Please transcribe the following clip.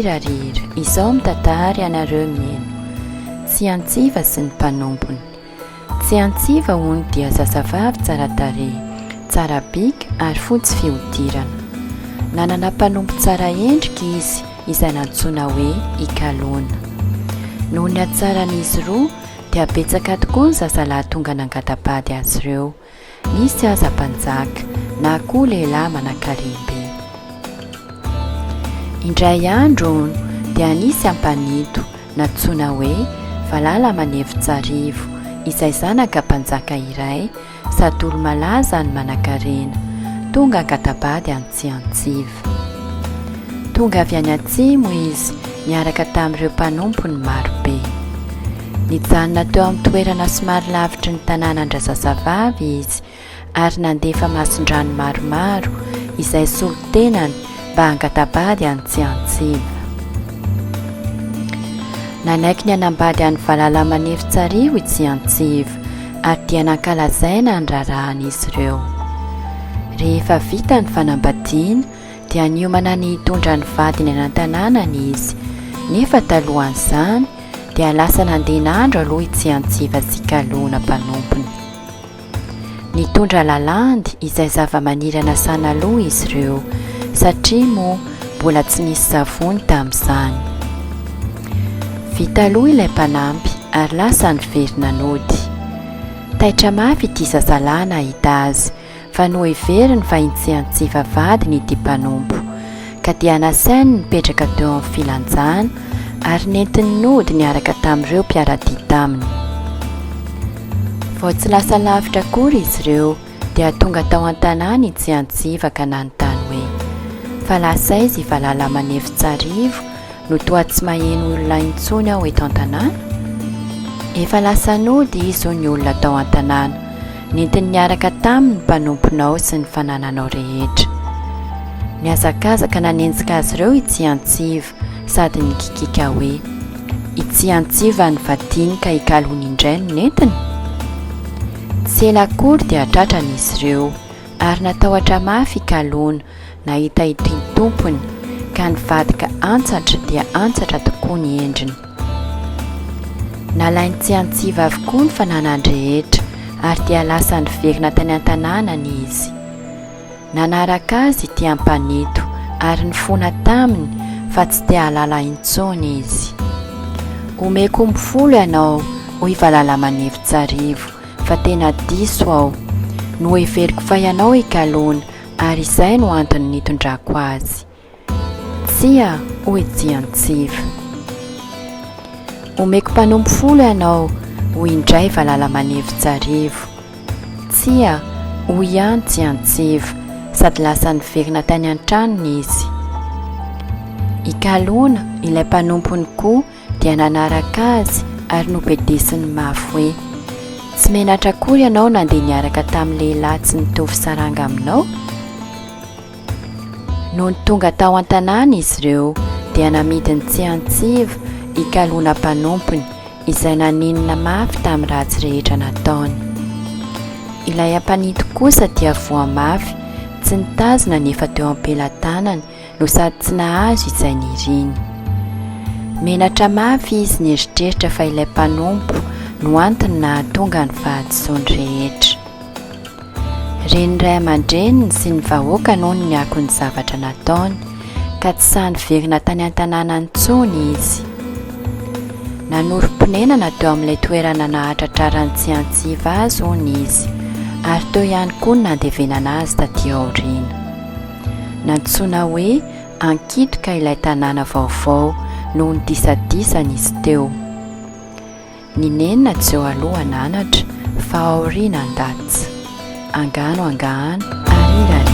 Arirarira, izao mitantara ianareo miheno. Tsiantsiva sy ny mpanompony. Tsiantsiva hono dia zazavavy tsara tarehy, tsara bika ary fotsy fihodirana. Nanana mpanompo tsara endrika izy izay nantsoina hoe Ikalona. Noho ny hatsaran'izy roa dia betsaka tokoa ny zazalahy tonga nangata-bady azy ireo. Nisy aza mpanjaka, na koa lehilahy manankarem-be. Indray andro hono dia nisy ampanito nantsoina hoe Valalamanevitsarivo, izay zanaka mpanjaka iray sady olo-malaza any Manankarena, tonga hangata-bady any Tsiantsiva. Tonga avy any atsimo izy niaraka tamin'ireo mpanompony marobe. Nijanona teo amin'ny toerana somary lavitry ny tanànan-drazazavavy izy ary nandefa mason-drano maromaro izay solontenany mba hangata-bady an'i Tsiantsiva. Nanaiky ny hanambady an'i Valalamanefitsarivo i Tsiantsiva ary dia nankalazaina ny raharahan'izy ireo. Rehefa vita ny fanambadiana dia niomana ny hitondra ny vadiny any an-tanànany izy, nefa talohan'izany dia lasa nandeha nandro aloha i Tsiantsiva sy Kalona mpanompony. Nitondra lalandy izay zavamaniry anasana loha izy ireo, satria moa mbola tsy nisy savony tamin'izany. Vita aloha ilay mpanampy ary lasa niverina nody. Taitra mafy ity zazalahy nahita azy, fa noheveriny fa intsiantsiva vadiny ity mpanompo, ka dia nasainy nipetraka teo amin'ny filanjana ary nentiny nody niaraka tamin'ireo mpiara-dia taminy. Vao tsy lasa lavitra akory izy ireo dia tonga tao an-tanàna i Tsiantsiva ka nanontany hoe, Fa lasa aiza i Valalamanefitsarivo no toa tsy maheno olona intsony aho eto an-tanàna? Efa lasa nody izy hoy ny olona tao an-tanàna, nentiny niaraka taminy ny mpanomponao sy ny fanananao rehetra. Nihazakazaka nanenjika azy ireo i Tsiantsiva sady nikikiaka hoe, I Tsiantsiva ny vadiny ka i Kalony indray no nentiny? Tsy ela akory dia tratrany izy ireo ary natahotra mafy i Kalona Nahita ity tompony ka nivadika antsatra dia antsatra tokoa ny endriny. Nalainy tsiantsiva avokoa ny fananany rehetra ary dia lasa niverina tany an-tanànany izy. Nanaraka azy ity Ampanito ary nifona taminy fa tsy te hahalala intsony izy. Omeko omby folo ianao, hoy Valalamanevitsarivo, fa tena diso aho. Noheveriko fa ianao i Kalona Ary izay no antony nitondrako azy. Tsia, hoy Tsiantsiva. Omeko mpanompo folo ianao, hoy indray Valalamanevitsarivo. Tsia, hoy ihany Tsiantsiva, sady lasa niverina tany an-tranony izy. I Kalona, ilay mpanompony koa, dia nanaraka azy ary nobedesiny mafy hoe, Tsy menatra akory ianao nandeha niaraka tamin'ny lehilahy tsy mitovy saranga aminao? Nony tonga tao an-tanàna izy ireo, dia namidiny tsiantsiva i Kalona mpanompony, izay naninona mafy tamin'ny ratsy rehetra nataony. Ilay ampanito kosa dia voa mafy, tsy nitazona ny efa teo am-pelatanany, no sady tsy nahazo izay niriny. Menatra mafy izy nieritreritra fa ilay mpanompo no antony nahatonga ny fahadisoany rehetra. Ren'ny ray aman-dreniny sy ny vahoaka nony ny akon'ny zavatra nataony, ka tsy sahy niverina tany an-tanàna intsony izy. Nanorim-ponenana teo amin'ilay toerana nahatratraran'ny tsiantsiva azy hono izy, ary teo ihany koa ny nandevenana azy taty aoriana. Nantsoina hoe Ankitoka ilay tanàna vaovao noho ny disadisa nisy teo. Ny nenina tsy eo aloha nanatra fa aoriana andatsa. Angano angano, arira arira.